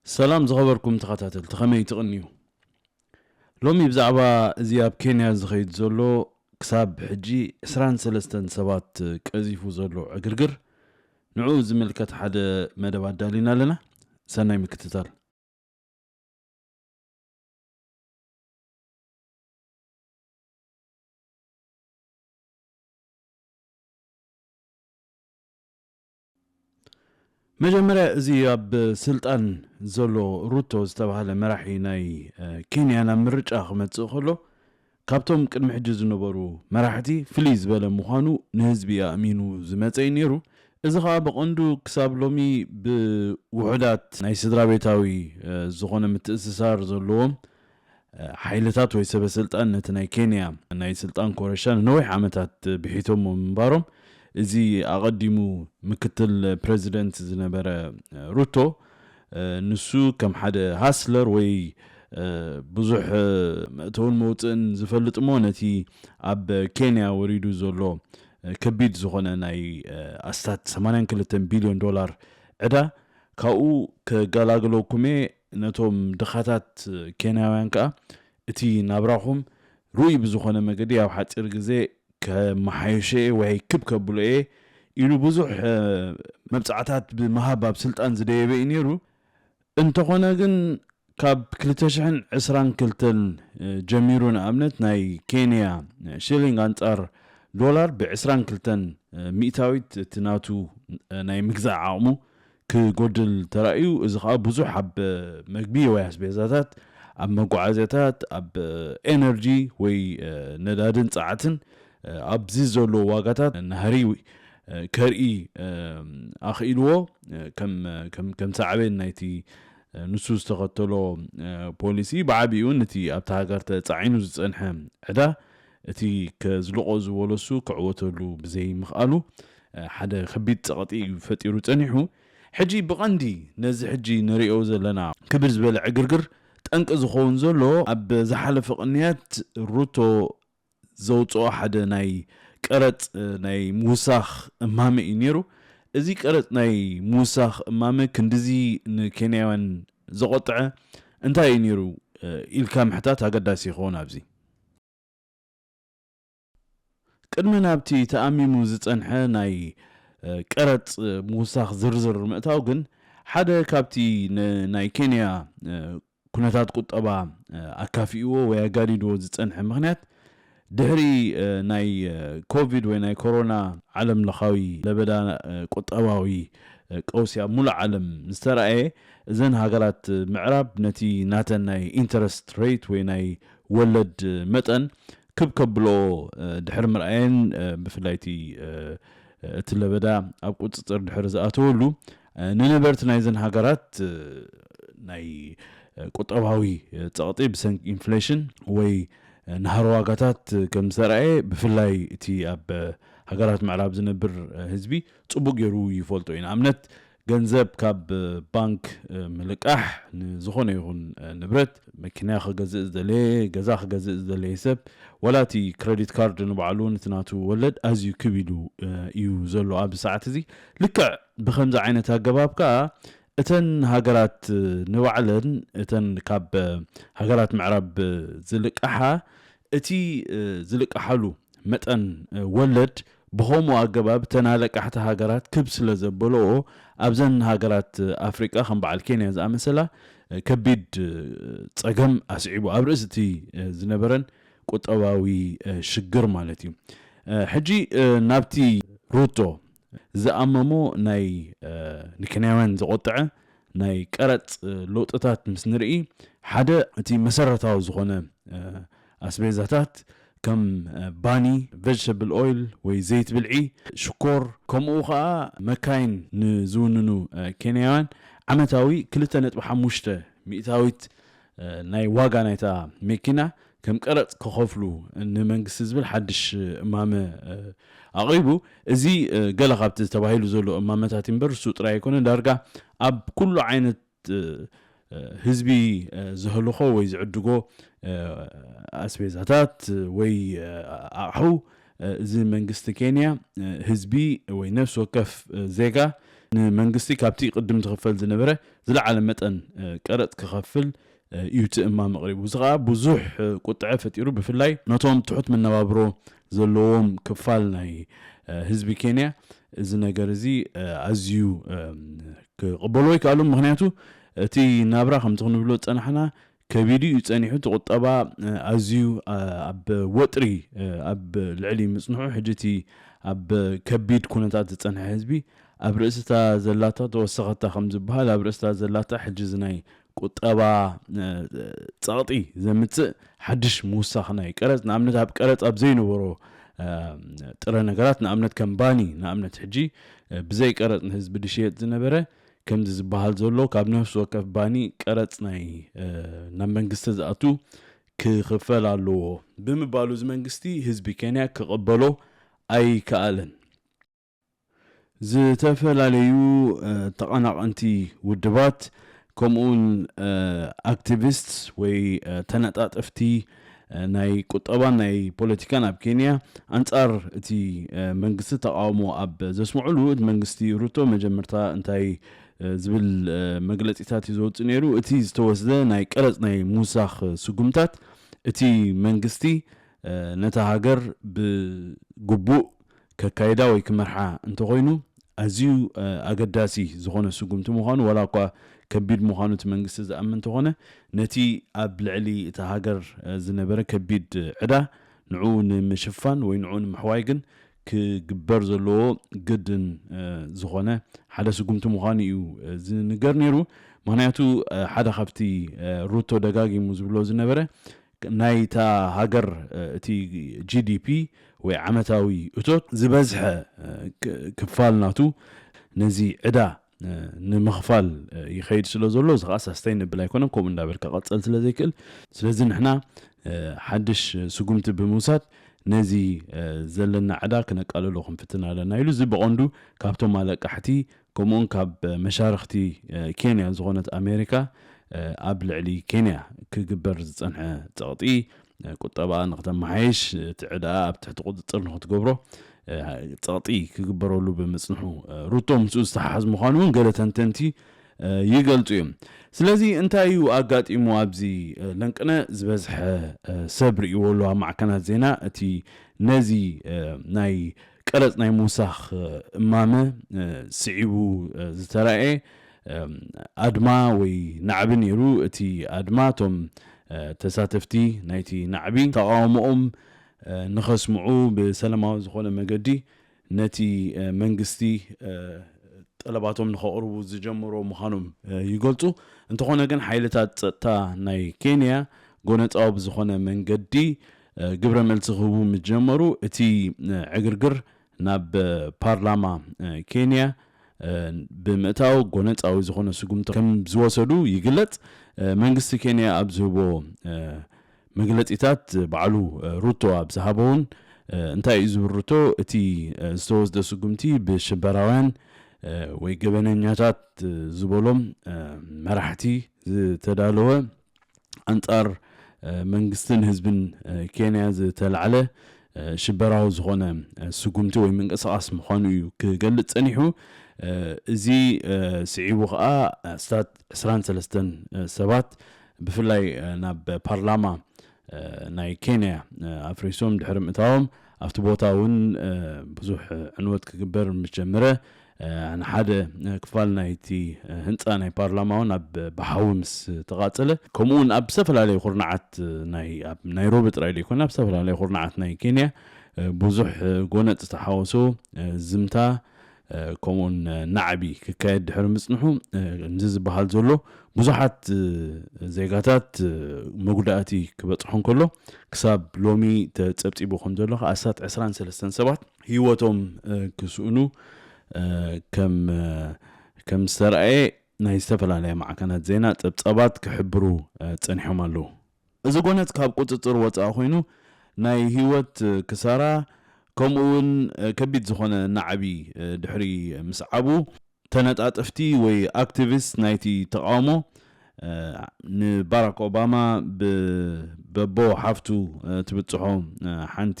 ሰላም ዝኸበርኩም ተኸታተልቲ፣ ከመይ ትቕንዩ? ሎሚ ብዛዕባ እዚ ኣብ ኬንያ ዝኸይድ ዘሎ ክሳብ ሕጂ ዕስራን ሰለስተን ሰባት ቀዚፉ ዘሎ ዕግርግር፣ ንዕኡ ዝምልከት ሓደ መደብ ኣዳሊና ኣለና። ሰናይ ምክትታል። መጀመርያ፣ እዚ ኣብ ስልጣን ዘሎ ሩቶ ዝተባህለ መራሒ ናይ፣ እ፣ ኬንያ ናብ ምርጫ ክመጽእ ከሎ፣ ካብቶም ቅድሚ ሕጂ ዝነበሩ መራሕቲ ፍልይ ዝበለ ምዃኑ ንህዝቢ ኣእሚኑ ዝመጸ እዩ ነይሩ። እዚ ኸኣ ብቐንዱ ክሳብ ሎሚ ብውሑዳት ናይ ስድራ ቤታዊ፣ እ፣ ዝኾነ ምትእስሳር ዘለዎም፣ እ፣ ሓይልታት ወይ ሰበ ስልጣን ነቲ ናይ ኬንያ ናይ ስልጣን ኮረሻ ንነዊሕ ዓመታት ብሒቶሞ ምንባሮም፣ እዚ ኣቐዲሙ ምክትል ፕረዚደንት ዝነበረ፣ እ፣ ሩቶ፣ እ፣ ንሱ ከም ሓደ ሃስለር ወይ፣ እ፣ ብዙሕ፣ እ፣ መእተውን መውጽእን ዝፈልጥ እሞ፣ ነቲ ኣብ ኬንያ ወሪዱ ዘሎ፣ እ፣ ከቢድ ዝኾነ ናይ፣ እ፣ ኣስታት ሰማንያን ክልተን ቢልዮን ዶላር ዕዳ ካብኡ ከገላግለኩም እየ፣ ነቶም ድኻታት ኬንያውያን ከኣ እቲ ናብራኹም ርኡይ ብዝኾነ መገዲ ኣብ ሓጺር ግዜ ከመሓየሾ እየ ወይ ክብ ከብሎ እየ ኢሉ ብዙሕ፣ እ፣ መብጻዕታት ብምሃብ ኣብ ስልጣን ዝደየበ እዩ ነይሩ። እንተኾነ ግን፣ ካብ ክልተ ሽሕን ዕስራን ክልተን ጀሚሩ፣ ንኣብነት፣ ናይ ኬንያ ሽሊንግ ኣንጻር ዶላር ብ ዕስራን ክልተን ሚእታዊት እቲ ናቱ ናይ ምግዛእ ዓቕሙ ክጎድል ተራእዩ። እዚ ኸኣ ብዙሕ ኣብ መግቢ ወይ ኣስቤዛታት፣ ኣብ መጓዓዝያታት፣ ኣብ ኤነርጂ ወይ ነዳድን ጸዓትን ኣብዚ ዘሎ ዋጋታት ናህሪ ከርኢ ኣኽኢልዎ። ከም፣ ከም፣ ከም ሳዕቤን ናይቲ ንሱ ዝተኸተሎ ፖሊሲ፣ ብዓቢኡ ነቲ ኣብታ ሃገር ተጻዒኑ ዝጸንሐ ዕዳ፣ እቲ ከዝልቆ ዝበሎ እሱ ክዕወተሉ ብዘይምኽኣሉ ሓደ ከቢድ ጸቕጢ እዩ ፈጢሩ ጸኒሑ። ሕጂ ብቐንዲ ነዚ ሕጂ ንሪኦ ዘለና ክብድ ዝበለ ዕግርግር ጠንቂ ዝኸውን ዘሎ፣ ኣብ ዝሓለፈ ቅንያት ሩቶ ዘውጽኦ ሓደ ናይ ቀረጽ፣ እ፣ ናይ ምውሳኽ እማመ እዩ ነይሩ። እዚ ቀረጽ ናይ ምውሳኽ እማመ ክንድዚ ንኬንያውያን ዘቖጥዐ እንታይ እዩ ነይሩ፣ እ፣ ኢልካ ምሕታት ኣገዳሲ ይኸውን ኣብዚ። ቅድሚ ናብቲ ተኣሚሙ ዝጸንሐ ናይ፣ እ፣ ቀረጽ፣ እ፣ ምውሳኽ ዝርዝር ምእታው ግን፣ ሓደ ካብቲ ን-፣ ናይ ኬንያ፣ እ፣ ኩነታት ቁጠባ፣ እ፣ ኣካፊእዎ ወይ ኣጋዲድዎ ዝጸንሐ ምኽንያት፣ ድሕሪ፣ እ፣ ናይ፣ እ፣ ኮቪድ ወይ ናይ ኮሮና ዓለም ለኻዊ ለበዳ፣ እ፣ ቁጠባዊ፣ እ፣ ቀውሲ ኣብ ሙሉእ ዓለም ዝተራእየ፣ እዘን ሃገራት ምዕራብ ነቲ ናተን ናይ ኢንተረስት ሬት ወይ ናይ ወለድ መጠን ክብ ከብሎ፣ እ፣ ድሕሪ ምርኣየን፣ እ፣ ብፍላይ እቲ፣ እ፣ እቲ ለበዳ ኣብ ቁጽጽር ድሕሪ ዝኣተወሉ፣ እ፣ ንነበርቲ ናይዘን ሃገራት፣ እ፣ ናይ፣ እ፣ ቁጠባዊ፣ እ፣ ጸቕጢ ብሰንኪ ኢንፍሌሽን ወይ፣ እ፣ ናህሪ ዋጋታት ከም ዝተራእየ፣ ብፍላይ እቲ ኣብ፣ እ፣ ሃገራት ምዕራብ ዝነብር፣ እ፣ ህዝቢ ጽቡቕ ገይሩ ይፈልጦ እዩ። ንኣብነት፣ ገንዘብ ካብ ባንክ ምልቃሕ ንዝኾነ ይኹን ንብረት፣ መኪና ክገዝእ ዝደለየ፣ ገዛ ክገዝእ ዝደለየ ሰብ፣ ዋላ እቲ ክረዲት ካርድ ንባዕሉ ነቲ ናቱ ወለድ ኣዝዩ ክብ ኢሉ እዩ ዘሎ ኣብዚ ሰዓት እዚ። ልክዕ ብኸምዚ ዓይነት ኣገባብ ከኣ እተን ሃገራት ንባዕለን፣ እተን ካብ ሃገራት ምዕራብ ዝልቃሓ፣ እቲ ዝልቃሓሉ መጠን ወለድ ብኸምኡ ኣገባብ እተን ኣለቃሕቲ ሃገራት ክብ ስለ ዘበልኦ፣ ኣብዘን ሃገራት ኣፍሪቃ ከም በዓል ኬንያ ዝኣመሰላ ከቢድ ጸገም ኣስዒቡ፣ ኣብ ርእሲ እቲ ዝነበረን ቁጠባዊ ሽግር ማለት እዩ። ሕጂ ናብቲ ሩቶ ዝኣመሞ ናይ ንኬንያውያን ዘቆጥዐ ናይ ቀረጽ ለውጥታት ምስ ንርኢ፣ ሓደ እቲ መሰረታዊ ዝኾነ ኣስቤዛታት ከም ባኒ፣ ቨጅተብል ኦይል ወይ ዘይት ብልዒ፣ ሽኮር፣ ከምኡ ኸኣ መካይን ንዝውንኑ ኬንያውያን ዓመታዊ ክልተ ነጥቢ ሓሙሽተ ሚእታዊት ናይ ዋጋ ናይታ መኪና ከም ቀረጽ ክኸፍሉ ንመንግስቲ ዝብል ሓድሽ እማመ ኣቕሪቡ። እዚ ገለ ካብቲ ተባሂሉ ዘሎ እማመታት እምበር፣ እሱ ጥራይ ኣይኮነን። ዳርጋ ኣብ ኩሉ ዓይነት ህዝቢ ዘህልኾ ወይ ዝዕድጎ ኣስቤዛታት ወይ ኣቑሑ፣ እዚ መንግስቲ ኬንያ ህዝቢ ወይ ነፍሲ ወከፍ ዜጋ ንመንግስቲ ካብቲ ቅድም ትኽፈል ዝነበረ ዝለዓለ መጠን ቀረጽ ክኸፍል እዩ እቲ እማመ ኣቕሪቡ። እዚ ኸኣ ብዙሕ ቁጥዐ ፈጢሩ፣ ብፍላይ ነቶም ትሑት መነባብሮ ዘለዎም ክፋል ናይ ህዝቢ ኬንያ እዚ ነገር እዚ ኣዝዩ ክቕበሎ ኣይከኣሉን። ምኽንያቱ እቲ ናብራ ከምቲ ክንብሎ ዝጸናሕና ከቢዱ እዩ ጸኒሑ። እቲ ቁጠባ ኣዝዩ ኣብ ወጥሪ ኣብ ልዕሊ ምጽንሑ፣ ሕጂ እቲ ኣብ ከቢድ ኩነታት ዝጸንሐ ህዝቢ ኣብ ርእስታ ዘላታ ተወሰኸታ ከም ዝበሃል፣ ኣብ ርእስታ ዘላታ ሕጂ እዚ ናይ ቁጠባ ጸቕጢ ዘምጽእ ሓድሽ ምውሳኽ ናይ ቀረጽ፣ ንኣብነት ኣብ ቀረጽ ኣብ ዘይነበሮ ጥረ ነገራት፣ ንኣብነት ከም ባኒ፣ ንኣብነት ሕጂ ብዘይ ቀረጽ ንህዝቢ ድሽየጥ ዝነበረ ከምዚ ዝበሃል ዘሎ ካብ ነፍሲ ወከፍ ባኒ ቀረጽ ናይ ናብ መንግስቲ ዝኣቱ ክኽፈል ኣለዎ ብምባሉ እዚ መንግስቲ ህዝቢ ኬንያ ክቕበሎ ኣይከኣለን። ዝተፈላለዩ ተቐናቐንቲ ውድባት ከምኡውን ኣክቲቪስት ወይ ተነጣጠፍቲ ናይ ቁጠባን ናይ ፖለቲካን ኣብ ኬንያ ኣንጻር እቲ መንግስቲ ተቃውሞ ኣብ ዘስምዑሉ፣ እቲ መንግስቲ ሩቶ መጀመርታ እንታይ ዝብል መግለጺታት እዩ ዘውፅእ ነይሩ? እቲ ዝተወስደ ናይ ቀረፅ ናይ ምውሳኽ ስጉምታት እቲ መንግስቲ ነታ ሃገር ብግቡእ ከካይዳ ወይ ክመርሓ እንተኾይኑ ኣዝዩ ኣገዳሲ ዝኾነ ስጉምቲ ምዃኑ፣ ዋላ እኳ ከቢድ ምዃኑ እቲ መንግስቲ ዝኣምን እንተኾነ፣ ነቲ ኣብ ልዕሊ እታ ሃገር ዝነበረ ከቢድ ዕዳ ንዕኡ ንምሽፋን ወይ ንዕኡ ንምሕዋይ ግን ክግበር ዘለዎ ግድን ዝኾነ ሓደ ስጉምቲ ምዃኑ እዩ ዝንገር ነይሩ። ምኽንያቱ ሓደ ካብቲ ሩቶ ደጋጊሙ ዝብሎ ዝነበረ ናይታ ሃገር እቲ ጂ ዲ ፒ ወይ ዓመታዊ እቶት ዝበዝሐ ክፋል ናቱ ነዚ ዕዳ ንምኽፋል ይኸይድ ስለ ዘሎ፣ እዚ ከዓ ሳስተይነብል ኣይኮነን፣ ከምኡ እንዳበልካ ቀፀል ስለ ዘይክእል። ስለዚ ንሕና ሓድሽ ስጉምቲ ብምውሳድ ነዚ ዘለና ዕዳ ክነቃልሎ ክንፍትን ኣለና ኢሉ። እዚ ብቐንዱ ካብቶም ኣለቃሕቲ ከምኡውን ካብ መሻርኽቲ ኬንያ ዝኾነት ኣሜሪካ ኣብ ልዕሊ ኬንያ ክግበር ዝፀንሐ ፀቕጢ ቁጠባ ንክተመሓይሽ፣ እቲ ዕዳ ኣብ ትሕቲ ቁፅፅር ንክትገብሮ ፀቕጢ ክግበረሉ ብምፅንሑ፣ ሩቶ ምስኡ ዝተሓሓዝ ምዃኑ እውን ገለ ተንተንቲ ይገልፁ እዮም። ስለዚ እንታይ እዩ ኣጋጢሙ ኣብዚ ለንቅነ ዝበዝሐ ሰብ ርእይዎ ኣሎ ኣብ ማዕከናት ዜና? እቲ ነዚ ናይ ቀረጽ ናይ ምውሳኽ እማመ ስዒቡ ዝተራእየ ኣድማ ወይ ናዕቢ ነይሩ። እቲ ኣድማ እቶም ተሳተፍቲ ናይቲ ናዕቢ ተቓውሞኦም ንኸስምዑ ብሰላማዊ ዝኾነ መገዲ ነቲ መንግስቲ ጠለባቶም ንኸቕርቡ ዝጀመሩ ምዃኖም ይገልጹ። እንተኾነ ግን ሓይልታት ጸጥታ ናይ ኬንያ ጎነጻዊ ብዝኾነ መንገዲ ግብረ መልሲ ክህቡ ምስ ጀመሩ፣ እቲ ዕግርግር ናብ ፓርላማ ኬንያ ብምእታው ጎነጻዊ ዝኾነ ስጉምቲ ከም ዝወሰዱ ይግለጽ። መንግስቲ ኬንያ ኣብ ዝህቦ መግለጺታት ባዕሉ ሩቶ ኣብ ዝሃቦ እውን እንታይ እዩ ዝብል ሩቶ፣ እቲ ዝተወስደ ስጉምቲ ብሽበራውያን ወይ ገበነኛታት ዝበሎም መራሕቲ ዝተዳለወ ኣንጻር መንግስትን ህዝብን ኬንያ ዝተላዕለ ሽበራዊ ዝኾነ ስጉምቲ ወይ ምንቅስቃስ ምዃኑ እዩ ክገልጽ ጸኒሑ። እዚ ስዒቡ ከኣ ኣስታት ዕስራን ሰለስተን ሰባት ብፍላይ ናብ ፓርላማ ናይ ኬንያ ኣፍሪሶም ድሕሪ ምእታዎም ኣብቲ ቦታ እውን ብዙሕ ዕንወት ክግበር ምስ ጀመረ ንሓደ ክፋል ናይቲ ህንፃ ናይ ፓርላማ እውን ኣብ ብሓዊ ምስ ተቓፀለ፣ ከምኡ እውን ኣብ ዝተፈላለዩ ኩርናዓት ናይ ኣብ ናይሮቢ ጥራይ ዘይኮነ ኣብ ዝተፈላለዩ ኩርናዓት ናይ ኬንያ ብዙሕ ጎነፅ ዝተሓወሶ ዝምታ ከምኡውን ናዕቢ ክካየድ ድሕሪ ምፅንሑ፣ እዚ ዝበሃል ዘሎ ብዙሓት ዜጋታት መጉዳእቲ ክበፅሖ እንከሎ፣ ክሳብ ሎሚ ተፀብፂቡ ከም ዘሎ ከዓ ኣስታት ዕስራን ሰለስተን ሰባት ህይወቶም ክስእኑ ከም ከም ዝተረኣየ ናይ ዝተፈላለያ ማዕከናት ዜና ፀብፃባት ክሕብሩ ፀኒሖም ኣለዉ። እዚ ጎነፅ ካብ ቁፅፅር ወፃኢ ኮይኑ ናይ ህይወት ክሳራ ከምኡ እውን ከቢድ ዝኾነ ናዕቢ ድሕሪ ምስዓቡ፣ ተነጣጠፍቲ ወይ ኣክቲቪስት ናይቲ ተቃውሞ ንባራክ ኦባማ ብበቦ ሓፍቱ ትብፅሖ ሓንቲ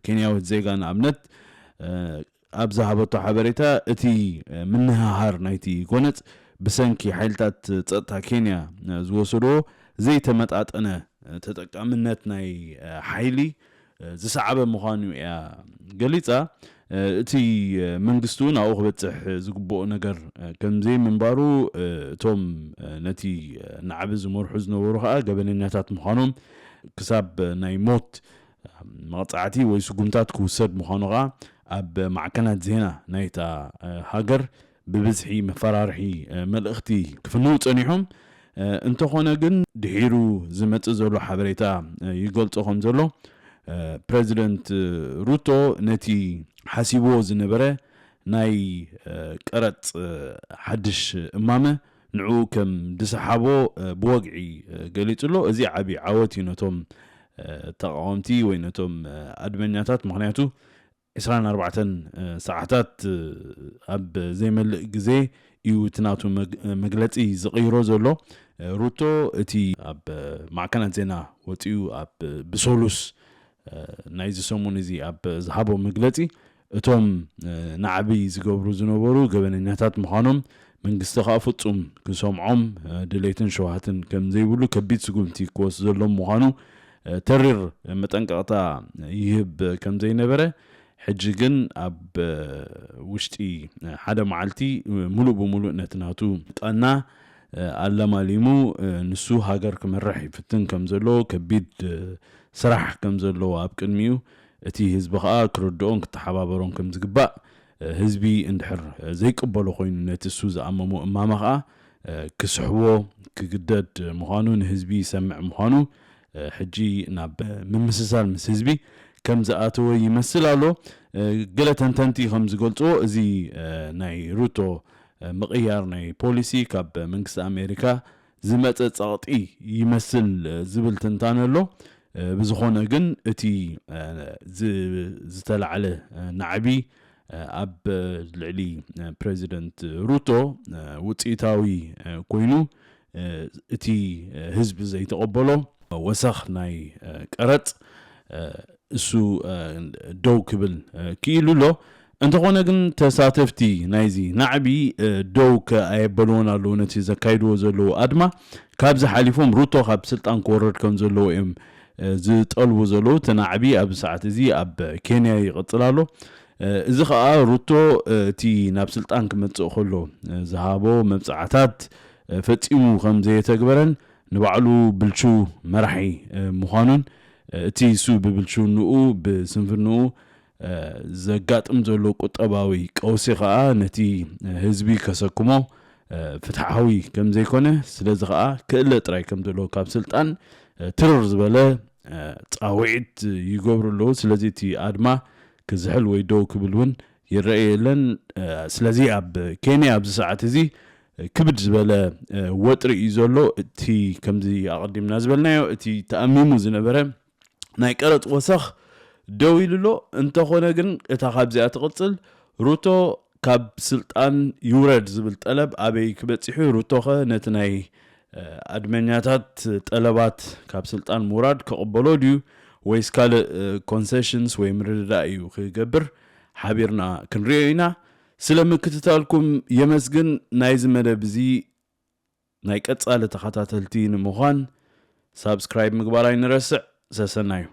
ኬንያዊት ዜጋ ንኣብነት ኣብ ዝሃበቶ ሓበሬታ፣ እቲ ምንህሃር ናይቲ ጎነጽ ብሰንኪ ሓይልታት ጸጥታ ኬንያ ዝወሰዶ ዘይተመጣጠነ ተጠቃምነት ናይ ሓይሊ ዝሰዓበ ምዃኑ እያ ገሊጻ። እቲ መንግስቲ እውን ኣብኡ ክበጽሕ ዝግብኦ ነገር ከም ዘይምንባሩ፣ እቶም ነቲ ናዕቢ ዝመርሑ ዝነበሩ ከኣ ገበነኛታት ምዃኖም፣ ክሳብ ናይ ሞት መቕጻዕቲ ወይ ስጉምታት ክውሰድ ምዃኑ ከኣ ኣብ ማዕከናት ዜና ናይታ ሃገር ብብዝሒ መፈራርሒ መልእኽቲ ክፍንዉ ጸኒሖም። እንተኾነ ግን ድሒሩ ዝመጽእ ዘሎ ሓበሬታ ይገልጾ ከም ዘሎ፣ ፕረዚደንት ሩቶ ነቲ ሓሲብዎ ዝነበረ ናይ ቀረጽ ሓድሽ እማመ ንዕኡ ከም ዝሰሓቦ ብወግዒ ገሊጹ ኣሎ። እዚ ዓቢ ዓወት እዩ ነቶም ተቃወምቲ ወይ ነቶም ኣድመኛታት፣ ምኽንያቱ ዕስራን ኣርባዕተን ሰዓታት ኣብ ዘይመልእ ግዜ እዩ እቲ ናቱ መግ-፣ መግለጺ ዝቕይሮ ዘሎ። ሩቶ እቲ ኣብ ማዕከናት ዜና ወጺኡ ኣብ ብሰሉስ ናይዚ ሰሙን እዚ ኣብ ዝሃቦ መግለጺ፣ እቶም ናዕቢ ዝገብሩ ዝነበሩ ገበነኛታት ምዃኖም፣ መንግስቲ ከኣ ፍጹም ክሰምዖም ድሌትን ሸውሃትን ከም ዘይብሉ፣ ከቢድ ስጉምቲ ክወስደሎም ምዃኑ ተሪር መጠንቀቕታ ይህብ ከም ዘይነበረ፣ ሕጂ ግን ኣብ ውሽጢ ሓደ መዓልቲ ሙሉእ ብሙሉእ ነቲ ናቱ ጣና ኣለማሊሙ፣ ንሱ ሃገር ክመርሕ ይፍትን ከም ዘሎ፣ ከቢድ ስራሕ ከም ዘለዎ ኣብ ቅድሚኡ፣ እቲ ህዝቢ ከኣ ክርድኦን ክተሓባበሮን ከም ዝግባእ፣ ህዝቢ እንድሕር ዘይቅበሎ ኮይኑ፣ ነቲ እሱ ዝኣመሞ እማመ ከኣ ክስሕቦ ክግደድ ምዃኑ፣ ንህዝቢ ይሰምዕ ምዃኑ፣ ሕጂ ናብ ምምስሳል ምስ ህዝቢ ከም ዝኣተወ ይመስል ኣሎ። ገለ ተንተንቲ ከም ዝገልጽዎ፣ እዚ ናይ ሩቶ ምቕያር ናይ ፖሊሲ ካብ መንግስቲ ኣሜሪካ ዝመጸ ጸቕጢ ይመስል ዝብል ትንታነ ኣሎ። ብዝኾነ ግን እቲ ዝ-፣ ዝተላዕለ ናዕቢ ኣብ ልዕሊ ፕረዚደንት ሩቶ ውጽኢታዊ ኮይኑ፣ እቲ ህዝቢ ዘይተቐበሎ ወሰኽ ናይ ቀረጽ እሱ ደው ክብል ክኢሉ ኣሎ። እንተኾነ ግን ተሳተፍቲ ናይዚ ናዕቢ ደው ከ ኣየበልዎን ኣለዉ። ነቲ ዘካይድዎ ዘለዉ ኣድማ ካብዚ ሓሊፎም ሩቶ ካብ ስልጣን ክወርድ ከም ዘለዎ እዮም ዝጠልቡ ዘለዉ። እቲ ናዕቢ ኣብዚ ሰዓት እዚ ኣብ ኬንያ ይቕጽል ኣሎ። እዚ ኸኣ ሩቶ እቲ ናብ ስልጣን ክመጽእ ከሎ ዝሃቦ መብጽዓታት ፈጺሙ ከም ዘየተግበረን፣ ንባዕሉ ብልሹው መራሒ ምዃኑን፣ እቲ እሱ ብብልሽውንኡ፣ ብስንፍንኡ ዘጋጥም ዘሎ ቁጠባዊ ቀውሲ ኸኣ ነቲ ህዝቢ ከሰክሞ ፍትሓዊ ከም ዘይኮነ፣ ስለዚ ኸኣ ክእለ ጥራይ ከም ዘለዎ፣ ካብ ስልጣን ትርር ዝበለ ጻውዒት ይገብሩ ኣለዉ። ስለዚ እቲ ኣድማ ክዝሕል ወይ ደው ክብል እውን ይረአ የለን። ስለዚ ኣብ ኬንያ ኣብዚ ሰዓት እዚ ክብድ ዝበለ ወጥሪ እዩ ዘሎ። እቲ ከምዚ ኣቐዲምና ዝበልናዮ፣ እቲ ተኣሚሙ ዝነበረ ናይ ቀረጽ ወሰኽ ደው ኢሉ ኣሎ። እንተኾነ ግን እታ ካብዚኣ ትቕጽል፣ ሩቶ ካብ ስልጣን ይውረድ ዝብል ጠለብ ኣበይ ክበጽሕ እዩ? ሩቶኸ ነቲ ናይ ኣድመኛታት ጠለባት ካብ ስልጣን ምውራድ ክቕበሎ ድዩ ወይስ ካልእ ኮንሰሽንስ ወይ ምርድዳእ እዩ ክገብር? ሓቢርና ክንሪኦ ኢና። ስለ ምክትታልኩም የመስግን። ናይዚ መደብ እዚ ናይ ቀጻሊ ተኸታተልቲ ንምዃን ሳብስክራይብ ምግባር ኣይንረስዕ። ሰሰናዩ።